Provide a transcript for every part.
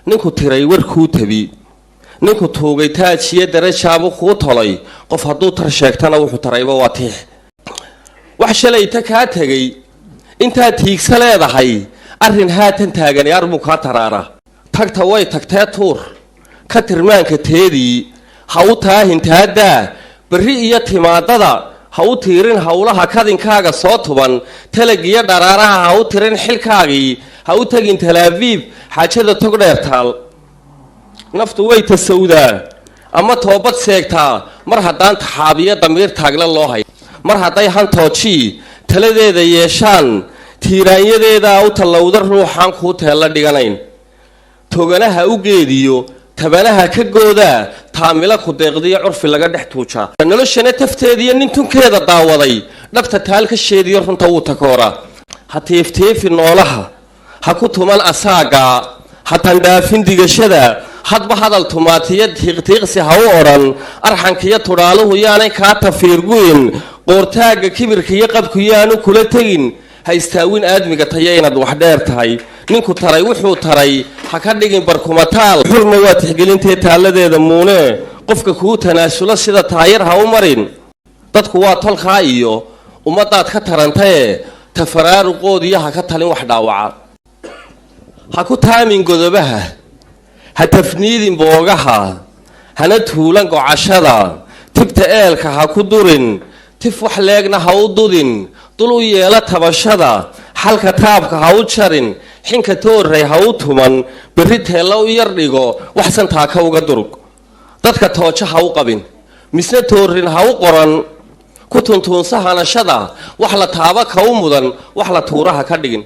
Ninku tiray warkuu tabi, ninku tuugay taajiyo darajaabu kuu tolay. Qof hadduu tar sheegtana, wuxuu tarayba waa tiix. Wax shalayta kaa tegay intaad tiigsa leedahay, arrin haatan taagani arbuu kaa taraaraa. Tagta way tagtee tuur ka tirmaanka teedii, ha u taahin taaddaa berri iyo timaadada, ha u tiirin howlaha kadinkaaga soo tuban, talagiyo dharaaraha ha u tirin xilkaagii, ha u tegin Talaabiib xaajada tog dheer taal. Naftu way tasawdaa ama toobad seegtaa mar haddaan taxaabiyo damiir taagle loo hay. Mar hadday hantoojii taladeeda yeeshaan, tiiraanyadeedaa u tallowda ruuxaan kuu teella dhiganayn. Toganaha u geediyo tabanaha ka goodaa, taamilo ku deeqdiyo curfi laga dhex tuujaa. Noloshana tafteediyo nin tunkeeda daawaday, dhabta taal ka sheediyo runta wuu takooraa. Ha tiiftiifi noolaha, ha ku tuman asaagaa, ha tandhaafin digashada, hadba hadal tumaatiyo tiiqtiiqsi ha u odhan. Arxankiyo tudhaaluhu yaanay kaa tafiirgu'in, qoortaagga kibirka iyo qabku yaanu kula tegin. Ha istaawin aadmiga taya inaad wax dheer tahay. Ninku taray wuxuu taray ha ka dhigin barkumataal. Xurma waa tixgelintee taalladeeda muune, qofka kuu tanaasulo sida taayar ha u marin. Dadku waa tolkaa iyo ummadaad ka tarantaye, tafaraaruqoodiyo ha ka talin wax dhaawaca. Ha ku taamin godobaha, ha tafniidin boogaha, hana tuulan gocashada. Tibta eelka ha ku durin, tif wax leegna ha u dudin. Dul u yeela tabashada, xalka taabka ha u jarin, xinka tooray ha u tuman. Berri teella u yar dhigo, wax santaaka uga durug. Dadka toojo ha u qabin, misna toorin ha u qoran. Ku tuntuunsa hanashada, wax la taaba ka u mudan, wax la tuura ha ka dhigin.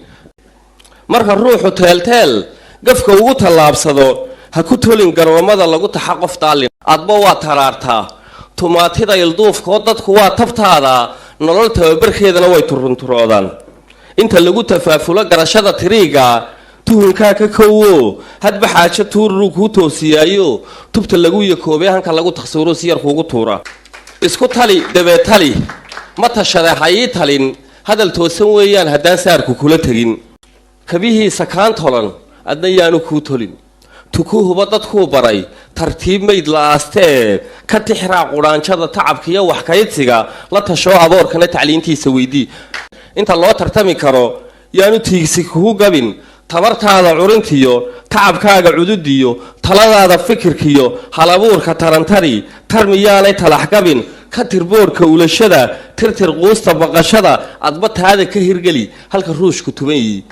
Marka ruuxu teelteel gafka ugu tallaabsado, ha ku tolin garoommada lagu taxa qof daalin. Adba waa taraartaa tumaatida ilduufkoo, dadku waa tabtaada, nolol tababarkeedana way turunturoodaan. Inta lagu tafaafulo garashada tiriiga, tuhunkaa ka kowo. Hadba xaajo tuururuu kuu toosiyaayo, tubta lagu yakoobay hanka lagu takhsuuro si yar kuugu tuura. Isku tali dabeetali, ma tashade ha ii talin. Hadal toosan weeyaan haddaan saarku kula tegin. Kabihiisa kaan tolan adna yaanu kuu tolin. Tukuhuba dadkuu baray tartiib mayd la aastee, ka tixraa qudhaanjada tacabkiiyo waxkaydsiga. La tashoo aboorkana tacliintiisa weydii. Inta loo tartami karo yaanu tiigsi kugu gabin. Tabartaada curintiyo tacabkaaga cududiyo taladaada fikirkiyo halabuurka tarantari tarmiyaanay talax gabin. Ka tirboorka ulashada, tirtir quusta baqashada, adba taada ka hirgeli halka ruushku tuban yihi.